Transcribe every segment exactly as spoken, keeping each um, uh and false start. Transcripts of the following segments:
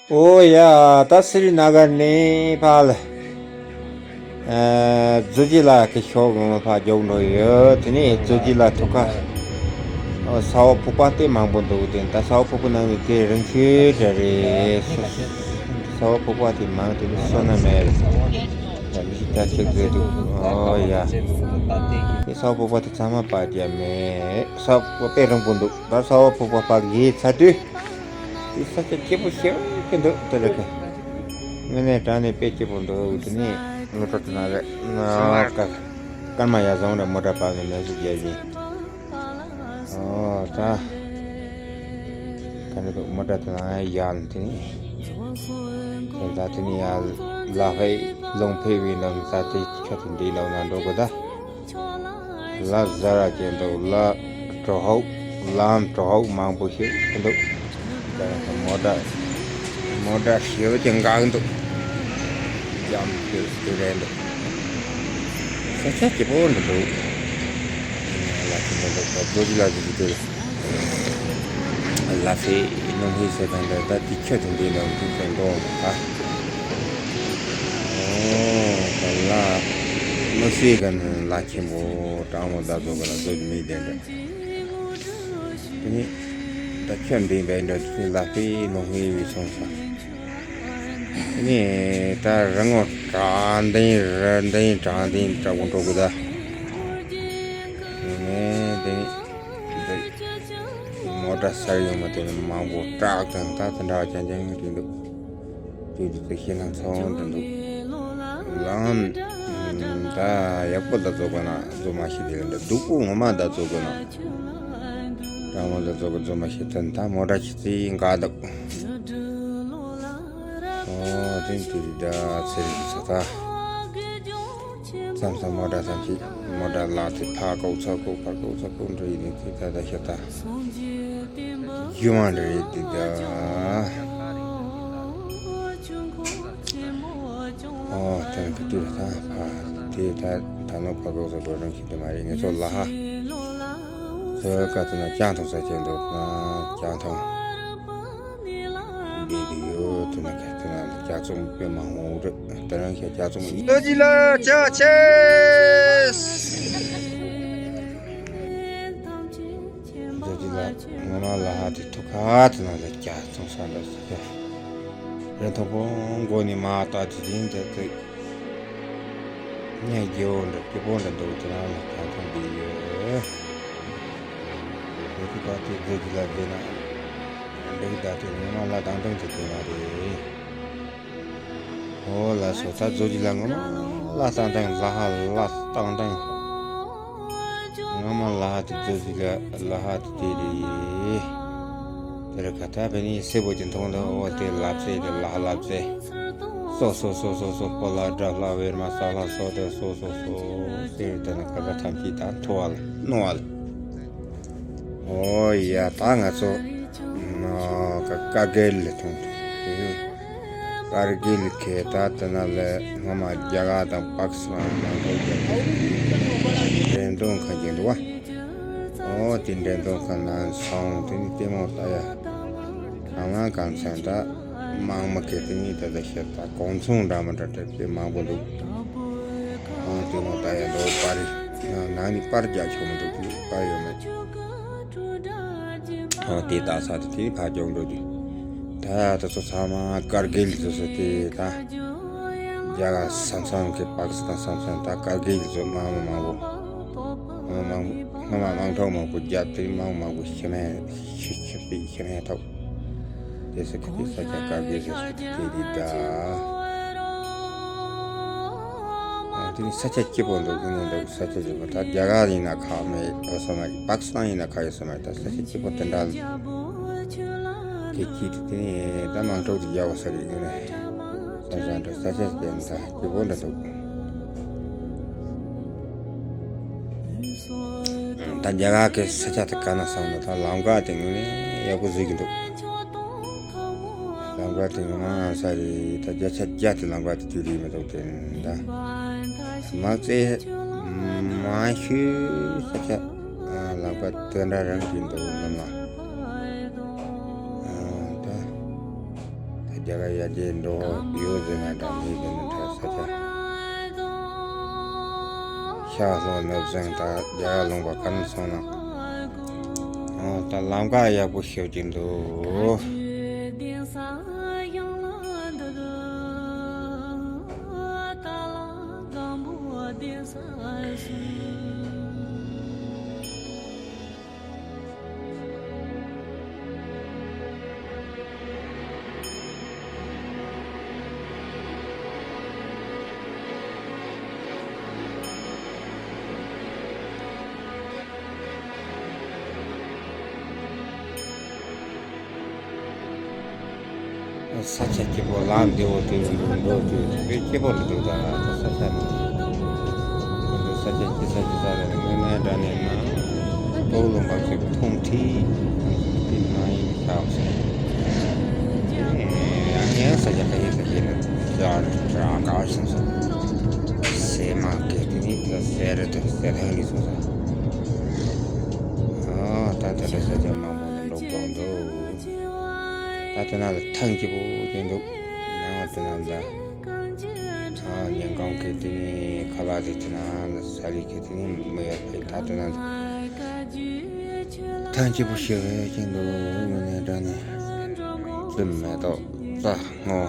ཨོ་ཡ། ད་སི་རི་ན་གར་ནས་ཕར་ལ། ཨ། རྫོགས་རྗེ་ལ་གི་ཤོག་ངོ་མ་ཕར་རྒྱུག་འགྲོ་ཡོད། དེ་ནས་རྫོགས་རྗེ་ལ་ཐུག་ཁ། ཨོ། ས་འོག་ཕོར་པ་དེ་མང་པོ་འདུག་དེ་ད་ས་འོག་ཕོར་པ་ནང་ནས་དེ་རིང་ཤོས་འདྲ་རེད། ས་འོག་ཕོར་པ་དེ་མང་དེ་ནི་སོ་ན་མེད་རེད། ད་མི་ཞིག་ད་ཆེག་མཛད་འདུག་ཨོ་ཡ། དེ་ས་འོག་ཕོར་པ་དེ་ཚང་མ་པར་རྒྱབ་མེད། ས་འོག་ཕོར་པ་དཔེ་རིང་པོ་འདུག་ད་ས་འོག་ཕོར་པ་ཕར་བརྒལ་ཚར་དུས། དེ་ས་ཆ་སྐྱིད་པོ་ཞེ་པོ་ཅིག་འདུག་དེ་རེད་ཀ། དངོས་གནས་དྲང་ནས་དཔེ་སྐྱིད་པོ་འདུག་དེ་ནས་མོ་ཊ་དེ་ན་རེད། ན་ཀ་སྐར་མ་ཡར་བཟུང་རེད། མོ་ཊ་བབས་ནས་མེ་སུ་རྒྱལ་བཞིན། ཨོ་ད། ག་འདྲ་འདུག་མོ་ཊ་དེ་ན་ཡར་དེ་ནས། དེ་ད་དེ་ནས་ཡར་ལ་ཕའི་ལུང་ཕེབས་པའི་ནང་ད་དེ་ཁྱོད་དེ་འདི་ལ་ན་འགྲོ་དགོས་ད། ལ་ཟ་ར་ཅན་འདུག་ལ་གྲོ་ཧོག་ལམ་གྲོ་ཧོག་མང་པོ་ཞིག་འདུག་ད་མོ་ཊ་མོ་ཊ་ཞེ་པོ་ཅིག་འགག་འདུག་འཇམ་ཞིག་ཞིག་རེད་འདུག་ས་ཆ་སྐྱིད་པོ་འདི་འདུག་ལ་ཁྱིམ་འདུག་ད་རྫོགས་རྗེ་ལ་རྫོགས་རྗེ་དེ་ལ་ལ་ཕའི་ནང་ཧི་ཟེར་དང་འདྲ། ད་དེ་ཁྱོད་དེ་འདི་ལ་འདུག་ཟེར་འགྲོ་འདུག་ད། ཨོ། ད་ལ་མི་སེ་ག་ནི་ལ་ཆེན་པོ་གྲང་མོ་ད་ཚོ་ག་ལ་ཚོ་མི་དེ་འདྲ། དེ་ནི་ད་ཁྱོད་འདི་འདྲ་འདྲ་དེ་ལ་པའི་ནང་ཧེ་བི་སོང་ས། དེ་ནི་ད་རི་ངོ་དྲག་འདི་རི་འདི་དྲག་འདི་དྲག་པོ་འགྲོ་གི་ད། དེ་ནི་དེ་ནི་འདི་མོ་ཊ་སར་ཡོང་མ་དེ་ནི་མང་པོ་ཏྲག་དང་ད་དེ་འདྲ་ཅན་ཅན་ཡོང་དུས་འདུག་དེ་དུས་དེ་ཤེས་ན་ཚོང་འགྲོ་འདུག་ལམ་ད་ཡག་པོ་ད་བཟོ་དགོས་ན་བཟོ་མ་ཤེས། དེ་འདྲ་སྡུག་པོ་ངོ་མ་ད་བཟོ་དགོས་ན་དྲང་མོ་ད་བཟོ་དགོས། བཟོ་མ་ཤེས་ད་ད་མོ་ཊ་ཆི་ཙི་འགག་འདུག་ཨོ་དེ་དེ་ད་ཚེ་རིང་ཚ་ད། མཚམས་མཚམས་མོ་ཊ་ཐམས་ཅད་མོ་ཊ་ལག་དེ་ཕར་བཀོག་ཚུར་བཀོག་ཕར་བཀོག་ཚུར་བཀོག་འགྲོ་ཡི་ནི་དེ་ད་ད་ཤ་ད་རྒྱུ་མ་འདྲ་རེད་དེ་ད། ཨོ་དེ་ནི་ག་དུས་ལ་ད་ཕ་དེ་ད་ད་ནོ་ཕར་བཀོག་ཚུར་བཀོག་རང་ཤི་དེ་མ་རེད། ངེད་ཚོ་ལ་ཧ་ཚོ་ག་དུ་ན་ཅང་ཐོང་ས་ཅན་འདུག་ན་ཅང་ཐོང་། འདི་འདི་ཡོད་དེ་ན་ག་དེ་ན་ལ་ཇ་ཚོང་དཔེ་མང་བོ་རེད། དེ་རང་ཤ་ཇ་ཚོང་ཡིན། རྡོ་རྗེ་ལ་ཇ་ཆེ། རྡོ་རྗེ་ལ་ངོ་མ་ལ་ཧ་དེ་ཐུག་ཁ་དེ་ན་ལ་ཇ་ཚོང་ས་འདྲ་ཟེར་ཏེ། རེ་ཐོག་པོ་མགོ་ནས་མ་བཏགས་དེ་དེ་འདྲ་དེ། ངས་རྒྱལ་པོ་འདྲ་སྐྱིད་པོ་འདྲ་འདུག་དེ་རང་ལ་གང་ཐོན་འདི་ཡོད། དེ་དུས་ད་དེ་རྫོགས་རྒྱུ་ལ་བསྡད་ན། འདུག་ད་དེ་ངོ་མ་ལ་དང་དོན་གྱི་དེ་མ་རེད། ཨོ་ལགས་སོ། ད་རྫོགས་རྒྱུ་ལ་ངོ་མ་ལ་དང་དོན་ལ་ཧ་ལ་དང་དོན། ངོ་མ་ལ་ཧ་དེ་རྫོགས་རྒྱུ་ལ་ལ་ཧ་དེ་དེ་རེད། དེར་ག་ད་བེ་ནི་སེ་བོ་གྱི་མཐོང་ད་འོ་དེ་ལབ་ཙེ་དེ་ལ་ལབ་ཙེ། སོ་སོ་སོ་སོ་སོ་པོ་ལ་དྲ་ལ་བེར་མ་ས་ལ་སོ་དེ་སོ་སོ་སོ་ཟེར་དེ་ནི་ཀ་ཀ་ཐམས་ཅད་ད་མཐོ་བ་ལ་རྣོ་བ་ལ། ཨོ་ཡ་ད་ང་ཚོ་ཀ་ཀ་གེ་ལ་མཐོང་ཐུབ། ཀར་གིལ་ཁེ་ད་དེ་ན་ལ་སྔ་མ་རྒྱ་གར་དང་པཱ་ཀི་སི་ཐན་མང་ཚོགས་རྒྱ་མཚོ་འགྲེམས་སྟོན་ཁང་ཅིག་འདུག་བ། ཨོ་དེ་འགྲེམས་སྟོན་ཁང་ནང་སོང་དེ་ནི་ལྟད་མོ་ལྟ་ཡ། གང་ལ་གང་འཚམ་ད་དམག་མི་གི་དེ་ནི་ད་ལྟ་ཤེས་ད་གོང་ཚོང་འདྲ་མི་འདྲ་དེ་དཔེ་མང་པོ་འདུག་ཨོ་ལྟད་མོ་ལྟ་ཡ་འདུག་པར་ནང་ནི་པར་རྒྱག་ཆོག་མི་འདུག་པར་ཡོད་མེད། ཨོ་དེ་ལྟ་ས་དེ་དེ་ཕར་ཀྱོག་འགྲོ་དུས། ད་དེ་ཚོ་ཚང་མ་ཀར་གིལ་དེ་ཚོ་དེ་ད། རྒྱ་གར་ས་མཚམས་ཀྱི་པཱ་ཀི་སི་ཐན་ས་མཚམས་ད་ཀར་གིལ་ཚོ་དམག་མི་མང་པོ། དམག་མི་མང་སྔ་མ་དམག་འཁྲུག་མང་པོ་བརྒྱབ་སྟེ་དམག་མང་པོ་ཤི་རྨས་ཤི་ཤི་པའི་ཤི་རྨས་ཐོབ། དེ་ས་ཁ་དེ་ས་ཆ་ཀར་གིལ་ཟེར་ས་དེ་དེ་ད། ཨ་དེ་ནི་ས་ཆ་སྐྱིད་པོ་འདུག་དེ་ནི་འདུག་ས་ཆ་སྐྱིད་པོ་ད་རྒྱ་གར་ཡིན་ན་ཁག་མེད་ཡོད་ས་མ་རེད། པཱ་ཀི་སི་ཐན་ཡིན་ན་ཁག་ཡོད་ས་མ་རེད། ད་ས་ཆ་སྐྱིད་པོ་དེ་འདྲ་ལ་དེ་སྐྱིད་དེ་ནི་ད་དམག་འཁྲུག་དེ་རྒྱག་པ་ས་རེད་ཡོད་རེད། ས་ཆ་འདྲ་ས་ཆ་སྐྱིད་ད་སྐྱིད་པོ་འདྲ་འདུག་ད་རྒྱ་གར་གི་ས་ཆ་དེ་ག་ན་སོང་ན་ད་ལམ་ཁ་དེ་དངོས་གནས་ཡག་པོ་བཟོས་ཀྱི་འདུག་ལམ་ཁ་དེ་ངོ་མ་ས་རེད། ད་བརྒྱ་ཆ་བརྒྱ་དེ་ལམ་ཁ་དེ་དུས་རེད་མི་འདུག་དེ་ད་མ་རྩེ་མ་ཤོད་ས་ཆ་ལམ་ཁ་དེ་འདྲ་རང་གི་འདུག་ནམ་ལ་ད། རྒྱ་གར་ཡར་རྒྱས་འགྲོ་ཡོད་ཟེར་ན་འདྲ་མི་དེ་ནི་ད་ས་ཆ། ཤར་ལྷོ་ནུབ་བྱང་དང་རྒྱ་གར་ལུང་པ་ག་ནས་སོང་ན། ཨོ་ད་ལམ་ཁ་ཡག་པོ་ཤོད་ཀྱི་འདུག་ས་ཆ་སྐྱིད་པོ་ལམ་བདེ་བོ་དེ་འགྲོ་དུས་དཔེ་སྐྱིད་པོ་རེད་འདུག་ད་ས་ཆ་ནི། ཁོ་ཚོ་ས་ཆ་སྐྱིད་ས་སྐྱིད་ས་རེད། དངོས་གནས་དྲང་གནས་ན་སྤོ་ལོ་འབབ་ཚིགས་མཐོང་ཁྲིད་དེ་མ་ཡིན་ཤག་སོང་། ཡང་ཡང་ས་ཆ་ག་ཡིན་ས་ཆ་ནི་ཅག་ར་ག་བ་ཤིང་སོང་། སེ་མ་སྐད་དེ་ནི་ད་ཟེར་རེད་དུ་ཟེར་ཐང་ནི་སོང་ས། ཨ་ད་ད་ལྟ་ས་ཆ་མང་པོ་ལ་འགྲོ་དགོས་འདུག་ད་དེ་ན་ལ་ཐང་སྐྱིད་པོ་ཅིག་འདུག་ནང་བ་དེ་ན་ལ། ཨ་ཉིན་གང་གི་དེ་ནི་ཁ་ལག་དེ་དེ་ན་ལ་ས་ལི་གི་དེ་ནི་མི་ཡར་ཕེ་ད་དེ་ན་ལ། ཐང་སྐྱིད་པོ་ཞེ་བས་ཅིག་འདུག་དངོས་གནས་དྲང་གནས། རྩི་མེ་ཏོག་རྩྭ་སྔོ།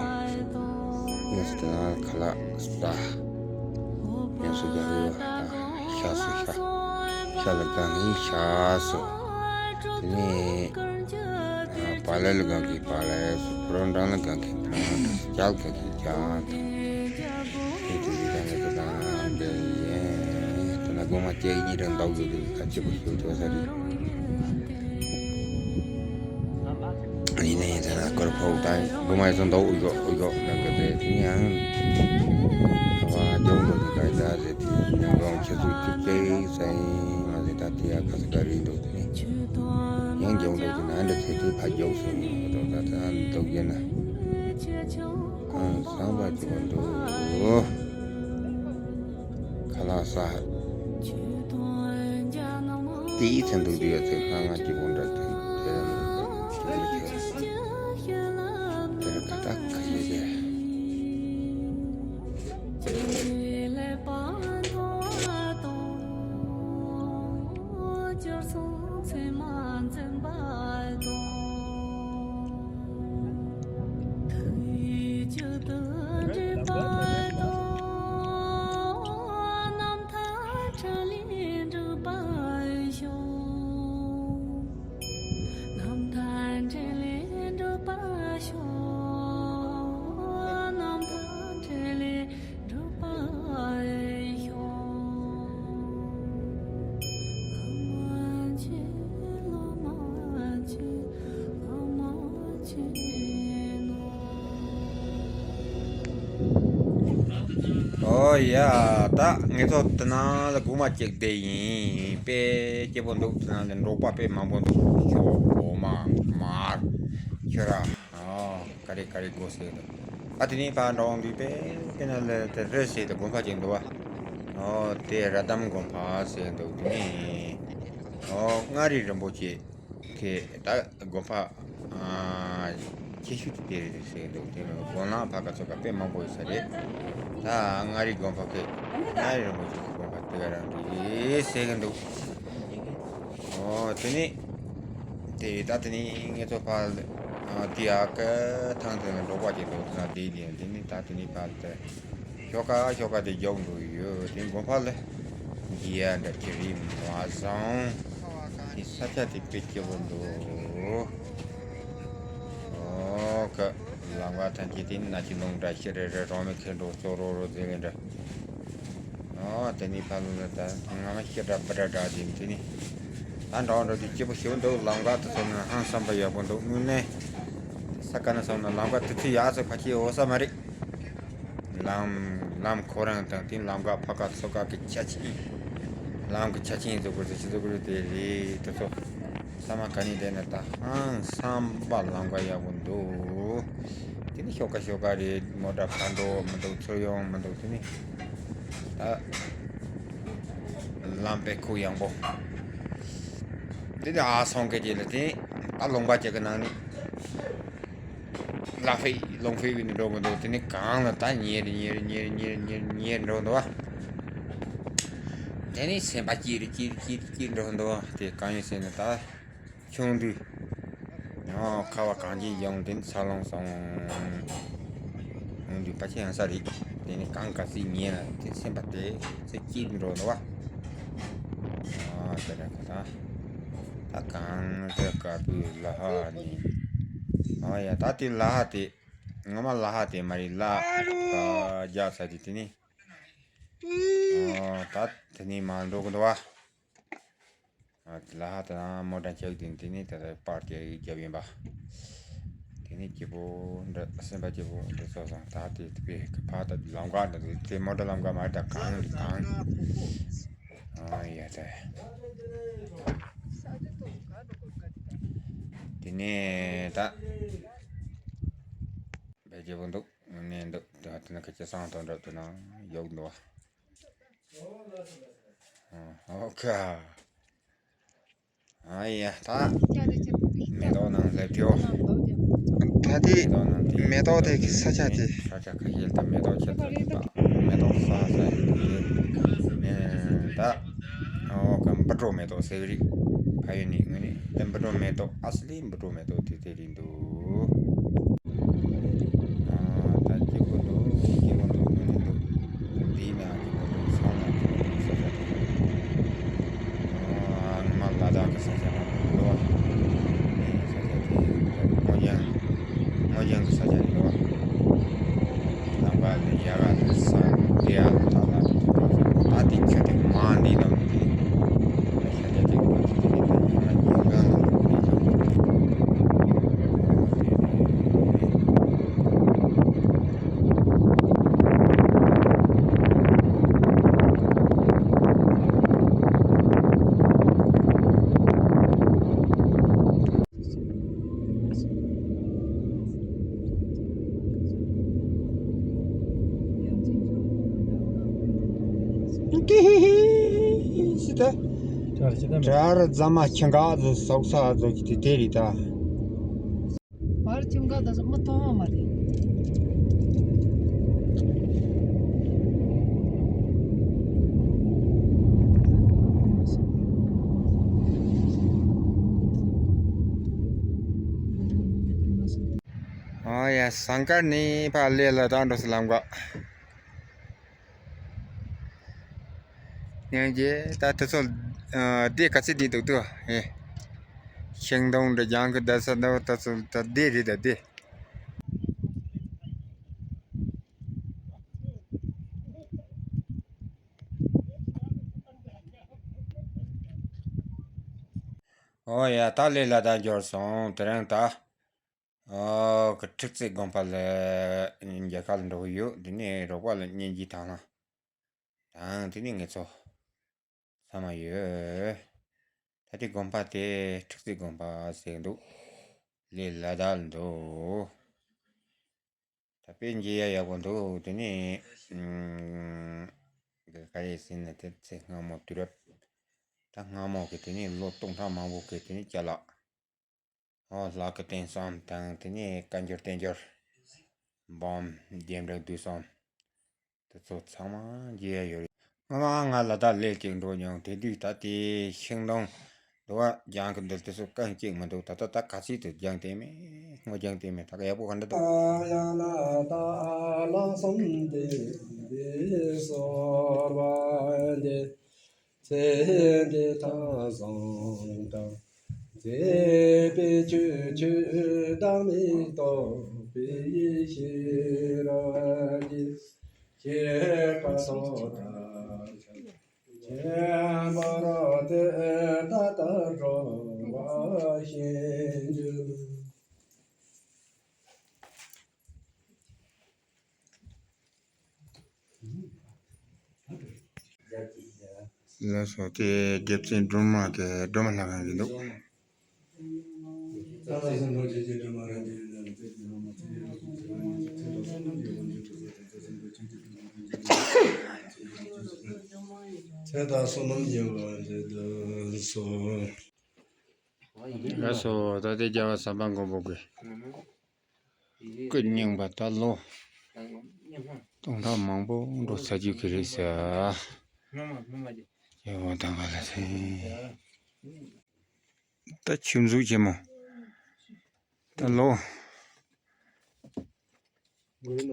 དངོས་སུ་དེ་ན་ལ་ཁ་ལག་རྩྭ། ཡང་སུ་རྒྱག་ཡོད། ཤ་སུ་ཤ། ཤ་ལ་དགའ་ངེས་ཤ་སུ། དེ་ནས་པ་ལེ་ལ་དགའ་མཁན་པ་ལེ་སུ། ཕོ་བྲང་ལ་དགའ་མཁན་ཕོ་བྲང་། རྒྱ་ལ་དགའ་མཁན་རྒྱ་དང་། དེ་དེ་དེ་དང་དེ་དང་དེ་ཡིན། དེ་ན་སྒོ་ང་སྐྱེ་གཉིས་རང་འདུག་ཡོད་དུས་ཁ་ཆེ་པོ་ཞིག་འགྲོ་ས་རེད། ཡིན་ནའི་དེ་ན་སྐོར་ཕོག་དང་སྒོ་མ་ཡི་ཚོ་འདུག་ཨུ་ཡོག་ཨུ་ཡོག་ལ་ག་དེ་དེ་ཡང་ཨ་བ་ལྗོངས་འགྲོ་དེ་ག་ད་རེད། དེ་ཡང་གང་ཆེ་ཚུལ་གཅིག་ཅེ་ས་ཡིན་མ་རེད། ད་དེ་ཡ་ག་ས་ག་རེད་འདུག་དེ་ནི་ཡང་ལྗོངས་འགྲོ་དེ་ན་འདྲ་ཚེ་དེ་ཕ་ལྗོག་སོང་འགྲོ། ད་ད་འདུག་ཡིན་ན་གང་བསམ་པ་ཅིག་འདུག་ཁ་ལག་ས། དེའི་ཚན་དུ་དུ་ཡོད་ཚེ་སྣང་ང་སྐྱིད་པོ་འདྲ་དེ་དེ་རེད་མི་རེད་དེ་རེད་དེ་རེད་ད་ད་ག་ཡོད་དེ། ཨོ་ཡ། ད་ངེད་ཚོ་དེ་ནང་ལ་སྒོ་མ་གཅིག་བསྡད་ཡིན། དཔེ་སྐྱིད་པོ་འདུག་དེ་ནང་ལ་འབྲོག་པ་དཔེ་མང་པོ་འདུག་ཁྱོ་སྒོ་མ་མར་ཁྱོད་ར། ཨོ་ག་རེ་ག་རེ་དགོས་ཟེར་འདུག་ཨ་དེ་ནས་ཕར་འགྲོ་འོང་དུས་དཔེ་དེ་ནང་ལ་དེ་རི་ཟེར་དེ་དགོན་པ་ཅིག་འདུག་བ། ཨོ་དེ་ར་དམ་དགོན་པ་ཟེར་འདུག་དེ་ནས་ཨོ་མངའ་རིས་རིན་པོ་ཆེ། དེ་ད་དགོན་པ་ཨ་ཆེ་ཤོས་དེ་དེ་རེད་ཟེར་གྱི་འདུག་དེ་ནི་དགོན་ལམ་ཕར་ཁ་ཚུར་ཁ་དཔེ་མང་པོ་ཡོད་ས་རེད། ད་མངའ་རིས་དགོན་པ་ཁེ་མངའ་རིས་རིན་པོ་ཆེ་གི་དགོན་པ་དེ་ག་རང་རེད་ཟེར་གྱི་འདུག་ཨོ་དེ་ནི་དེ་རེད། ད་དེ་ནི་ངེད་ཚོ་ཕར་ཨ་དེ་ཨ་ཀ་ཐང་དེ་ལ་འབྲོག་པ་ཅིག་འདུག་ད་དེ་དེ་ནི་ད་དེ་ནི་ཕར་དེ། ཤོག་ཁ་ཤོག་ཁ་དེ་རྒྱུག་འགྲོ་ཡི་ཡོད། དེ་དགོན་པ་ལ་འདི་ཡ་འདྲ་ཅི་རིགས་མ་བཟང་། དེ་ས་ཆ་དེ་དཔེ་སྐྱིད་པོ་འདུག་ཨོ་ཀ་ལམ་ཁ་ཐམས་ཅད་དེ་ན་ཅི་ལུང་འདྲ་ཤི་རེ་རེ་རང་མི་ཁེ་འགྲོ་ཙོ་རོ་རོ་ཟེར་གི་འདྲ། ཨོ་དེ་ནི་ཕ་ལུ་ལ་ད་ང་མ་ཤི་འདྲ་བི་འདྲ་འདྲ་དེ་དེ་ནི་ད་འགྲོ་འགྲོ་དེ་སྐྱིད་པོ་ཞེ་པོ་འདུག་ལམ་ཁ་དེ་ཚོ་ནི་ཧང་སང་པ་ཡག་པོ་འདུག་དངོས་གནས་ས་ཀ་ན་སོང་ན་ལམ་ཁ་དེ་ཚོ་ཡག་ཚོ་ཕ་ཁྱི་འོ་ས་མ་རེད། ལམ་ལམ་ཁོ་རང་དང་དེ་ལམ་ཁ་ཕ་ཁ་ཚོ་ཁ་གི་ཆ་ཆེན། ལམ་གི་ཆ་ཆེན་བཟོ་དགོས་ཚེ་ཆི་བཟོ་དགོས་རེད་དེ་རེད་དེ་ཚོ་ས་མ་ག་ནས་བསྡད་ན་ད་ཧང་སང་པ་ལམ་ཁ་ཡག་པོ་འདུག་དེ་ནི་ཤོག་ཁ་ཤོག་ཁ་རེད། མོ་ཊ་ཕར་འགྲོ་མི་འདུག་ཚུར་ཡོང་མི་འདུག་དེ་ནི་ད་ལམ་དཔེ་ཁུག་ཡངས་པོ། དེ་ནི་ཨ་སོང་གི་དེ་ལ་དེ་ད་ལུང་པ་ཅིག་གི་ནང་ནས། ཏ་ཧྥེ་ལོང་ཧྥེ་བི་ནི་འགྲོ་གི་འདུག་དེ་ནི་གངས་ལ་ད་ཉེར་ཉེར་ཉེར་ཉེར་ཉེར་ཉེར་འགྲོ་འདུག་བ། དེ་ནི་སེམས་པ་སྐྱིད་སྐྱིད་སྐྱིད་སྐྱིད་འགྲོ་འདུག་བ། དེ་གང་ཡིན་ཟེར་ན་ད་ཆུང་དུས། ཨོ་ཁ་བ་གངས་ཅན་ལྗོངས་དེ་ནི་འཚར་ལོངས་སོང་། ཡོང་དུས་ཕལ་ཆེར་ཡང་ས་རེད། དེ་ནི་གངས་ག་ཚོད་ཉེ་ལ་དེ་སེམས་པ་དེ་ཚེ་སྐྱིད་འགྲོ་འདུག་བ། ཨོ་དེ་རེད་ཁ་ད། ད་གངས་རི་དཀར་པོའི་ལ་ཧ་ནི། ཨོ་ཡ་ད་དེ་ལ་ཧ་དེ། ངོ་མ་ལ་ཧ་དེ་མ་རེད་ལ། ཨ་རྒྱ་ཚ་དེ་དེ་ནི། ཨོ་ད་དེ་ནི་མ་འགྲོ་གི་འདུག་བ། ཨ་དེ་ལ་ཧ་དང་མོ་ཊ་ཆག་དེ་དེ་ནི་ད་ལྟ་པར་དེ་རྒྱབ་ཡིན་པ། དེ་ནི་སྐྱིད་པོ་འདྲ་སེམས་པ་སྐྱིད་པོ་འདྲ་ཚོགས་སོང་། ད་དེ་དེ་བས་ཕར་ད་ལམ་ཁ་འདྲ་དེ་མོ་ཊ་ལམ་ཁ་མ་རེད་ད་གངས་རེད་གངས། ཨ་ཡ་ད། དེ་ནས་ད། བེ་རྒྱལ་པོ་འདུག་ནས་འདུག་དེ་ནས་ཁ་ཆེ་སང་དོན་འགྲོ་དུ་ན་ཡོག་འདུག་ཨོ་ཁ། ཨ་ཡ་ད། མེ་ཏོག་ནང་སླེབས་ཀྱོ། ད་དེ་མེ་ཏོག་དེ་གི་ས་ཆ་དེ། ས་ཆ་ཁ་ཤས་ད་མེ་ཏོག་ཆེ་ཚ་དེ་ད་མེ་ཏོག་ས་ས་ཡིན་དེ་ད། ཨོ་ཀ་འབུ་གྲོག་མེ་ཏོག་ཟེར་གི་རིགས། ཕ་ཡུལ་ནས་ངོས་ནས་ད་འབུ་གྲོག་མེ་ཏོག་ཨ་སི་ལི་འབུ་གྲོག་མེ་ཏོག་དེ་དེ་རིང་འདུག་ཨ་ད་སྐྱིད་པོ་འདུག་སྐྱིད་པོ་འདུག་ངོས་ནས་འདུག་འདིའི་ནང་སྐྱིད་པོ་འདུག་ས་ནང་སྐྱིད་པོ་འདུག་ས་ཆ་དེ། ཨ་ང་ལ་དྭགས་ཀྱི་ས་ཆ་ནང་འདུག་ངས་ས་ཆ་དེ་སྔོ་ལྗང་སྔོ་ལྗང་གི་ས་ཆ་རེད་འདུག་ལམ་ཁ་ལ་ཡ་ག་དང་ས་དེ་ཡ་ལ་ཐག་ལ་དེ་དེ་ད་དེ་ཁྱོད་དེ་མ་འདི་ནང་དེ། ཀི་ཧི་ཧི་ཧི་ད། གྲར་རྫ་མ་ཁྱི་འགག་ཟོ་སོག་ས་ཟོ་གི་དེ་དེ་རེད་ད། བར་ཁྱི་འགག་ད་ཟོ་མི་མཐོང་བ་མ་རེད། ཨ་ཡ་ཟངས་དཀར་ནས་ཕར་ལས་ལ་དྭགས་འགྲོ་སའི་ལམ་ཁ། ཡང་རྗེས་ད་དེ་ཚོ་ཨ་སྡེ་ག་ཚོད་འདི་འདུག་ཏུ་ཨེ། ཤིང་སྡོང་འདྲ་རྒྱང་གི་བསྡད་ས་འདུག་ད་ཚོ་ད་སྡེ་རེད་ད་སྡེ། ཨོ་ཡ་ད་ལས་ལ་དྭགས་འབྱོར་སོང་དེ་རིང་ད། ཨོ་ཁྲིག་རྩེ་དགོན་པ་ལ་མཇལ་ཁ་ལ་འགྲོ་གི་ཡོད། དེ་ནས་རོགས་པ་ལ་སྙིང་རྗེ་དང་ལ་དང་དེ་ནས་ངེད་ཚོ་ཚང་མ་ཡོད། ད་དེ་དགོན་པ་དེ་ཁྲིག་རྩེ་དགོན་པ་ཟེར་འདུག་ལས་ལ་དྭགས་ལ་འདུག་ད་དཔེ་མཇལ་ཡ་ཡག་པོ་འདུག་དེ་ནས་ཨམ་ག་རེ་ཟེར་ན་དེ་ཚེ་སྔ་མོ་དུས་རབས་ད་སྔ་མོ་གི་དེ་ནས་ལོ་སྟོང་ཕྲག་མང་པོ་གི་དེ་ནས་ཅ་ལག་ཨོ་ལྷ་སྐུ་རྟེན་གསུམ་དང་དེ་ནས་བཀའ་འགྱུར་བསྟན་འགྱུར། འབུམ་རྒྱན་འདྲ་བསྡུས་གསུམ། དེ་ཚོ་ཚང་མ་མཇལ་ཡ་ཡོད་རེད། སྔོན་མ་ང་ལ་དྭགས་ལས་ཅིག་འགྲོ་མྱོང་དེ་དུས་ད་ལྟའི་ཤིང་སྡོང་འདུག་བ་རྒྱང་གི་འདུག་དེ་ཚོ་གང་གཅིག་མི་འདུག་ད་ལྟ་ད་ག་ཚོད་དུ་རྒྱང་བསྟན་མེད་སྔོ་རྒྱང་བསྟན་མེད་ད་ག་ཡག་པོ་ག་འདྲ་འདུག་ཡ་ལ་ད་ལ་སོང་དེ་དེ་སོར་བ་དེ། ཚེ་འདི་ཐག་བཟང་དང་། མཛེས་པའི་ཆོས་ཆོས་བདག་མེད་རྟོགས་པའི་ཤེས་རབ་ཀྱིས། སྐྱེ་བ་སོགས་དག་ཆེན་པོར་དེ་ད་ལྟ་སྒྲོལ་བ་བྱིན་གྱུར། ལགས་སོ། དེ་རྒྱལ་བཙུན་སྒྲོལ་མ་གི་སྒྲོལ་མ་ལྷ་ཁང་གི་འདུག་ཚེ་དང་བསོད་ནམས་ཡིན་པ་འདི་འདུག་སོ། ལགས་སོ། ད་དེ་རྒྱལ་བ་ཟམ་པ་མགོན་པོ་གི། སྐུ་རྙིང་པ་ད་ལོ་སྟོང་ཕྲག་མང་པོ་འགྲོ་ཚར་རྒྱུ་གི་རེད་ཟེར། ཡ་བ་དང་ག་ལ་སེ། ད་ཆུ་མཛོད་ཆེན་མོ། ད་ལོ་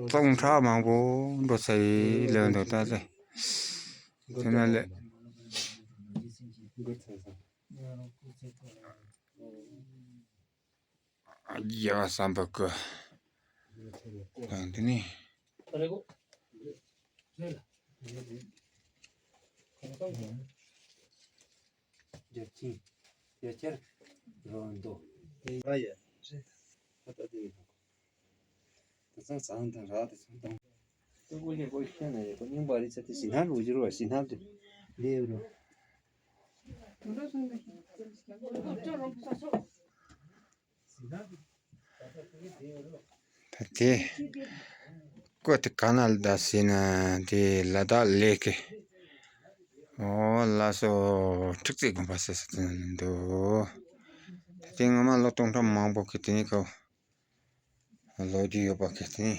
སྟོང་ཕྲག་མང་པོ་འགྲོ་ཚར་ཡི་ལོན་འདུག་ད་ལེ། དེ་ན་ལེ། རྒྱལ་བ་བསམ་པ་སྐུ། དང་དེ་ནི། རྒྱལ་ཆེན། རྒྱལ་ཆེར་རོལ་འདུག་ཨ་ཡ། ད་ལྟ་དེ་ཡིན། ད་ཚང་ཚང་དང་རག་དེ་ཚང་དང་། ཏུ་ཀུ་ལི་ཀོ་ཤ་ན་ཡེ་ཀོ་ཉིང་པ་རི་ཚ་དེ་ཞི་ན་རུ་ཇི་རུ་ཞི་ན་དེ་ལེ་རུ། ད་དེ་ཀོ་དེ་ག་ན་ལ་ད་ཟེར་ན་དེ་ལ་དྭགས་ལས་ཀྱི་ཨོ་ལ་སོ་ཁྲིག་རྩེ་དགོན་པ་ཟེར་ཟེར་དེ་འདུག་ད་དེ་ངོ་མ་ལོ་སྟོང་ཕྲག་མང་པོ་གི་དེ་ནི་ཀོ་ལོ་རྒྱུས་ཡོད་པ་གི་དེ་ནི།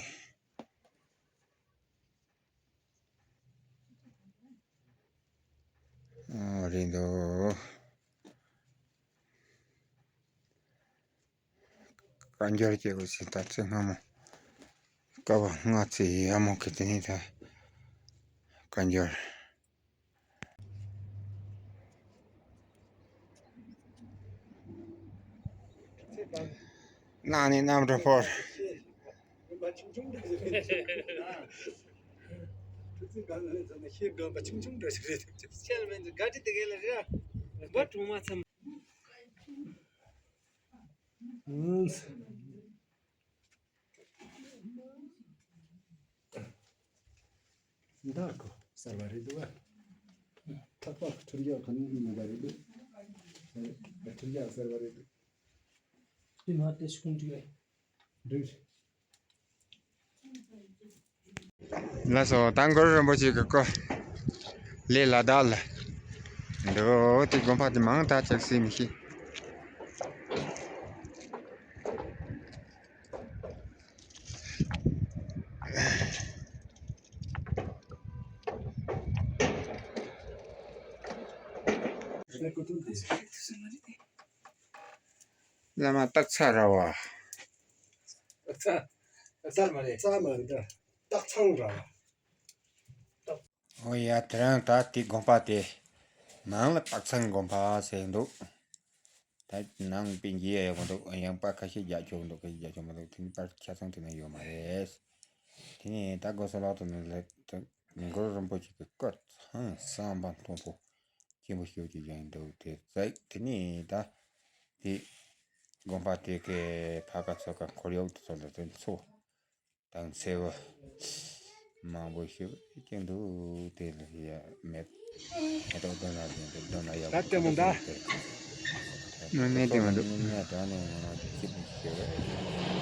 ཨ་རེད་འདུག་བཀའ་འགྱུར་སྐྱེ་བོ་ཞིག་ད་ཚེ་སྔ་མོ་བསྐལ་པ་སྔ་ཚེ་ཡ་མོ་གི་དེ་ནི་ད་བཀའ་འགྱུར། གནའ་ནས་གནམ་གྲུ་འཕུར། འདི་ཁོ་གསར་བ་རེད་འདུག་ག་ཐག་པ་ཁྲིམས་རྒྱག་ག་ནས་ཡིན་པ་རེད་འདུག་ཁྲིམས་རྒྱག་གསར་བ་རེད་འདུག་དེ་མ་དེ་ཤི་ཁུངས་འགྲིག་རེད། འགྲིག་ལགས་སོ། ད་གུ་རུ་རིན་པོ་ཆེ་གི་སྐུ་ལས་ལ་དྭགས་ལ་འདུག་དེ་དགོན་པ་དེ་མང་དག་ཅིག་སྲིད་མི་ཤེས། བླ་མ་སྟག་ཚང་ར་བ། སྟག་ཚང་། སྟག་ཚང་མ་རེད་ད། སྟག་ཚང་ར་བ། ཨོ་ཡ། དེ་རིང་ད་དེ་དགོན་པ་དེ་ནང་ལ་སྟག་ཚང་དགོན་པ་ཟེར་འདུག་ད་ནང་པིན་གྱི་ཡ་ཡོང་འདུག་ཡང་པ་ཁ་ཤས་རྒྱ་ཆོག་འདུག་ཁ་ཤས་རྒྱ་ཆོག་མ་འདུག་དེ་ནི་པར་ཆ་ཚང་དེ་ན་ཡོད་མ་རེད། དེ་ནས་ད་སྒོ་ས་ལོག་ཏུ་ནི་ལ་ད་གུ་རུ་རིན་པོ་ཆེ་གི་སྐུ་ཚང་བསམ་པ་མཐོན་པོ་ཆེན་པོ་ཤོས་ཅིག་ཡང་འདུག་དེ་ཙག་དེ་ནས་ད་དེ་དགོན་པ་དེ་གའི་ཕ་ག་ཚོ་ག་འཁོར་ཡུག་དེ་ཚོ་ལ་དེ་ཚོ། དང་མཚེའུ་མང་པོ་ཞིག་ཀྱང་འདུག་དེ་ལ་ཡ་མེད། མེ་ཏོག་དོན་ལ་དེ་འདུག་དོན་ལ་ཡག་པོ་ད་ལྟ་མི་འདུག་མི་མེད་དེ་མ་འདུག་མི་མེད་དོན་ནས་ངོ་མ་སྐྱིད་པོ་ཞིག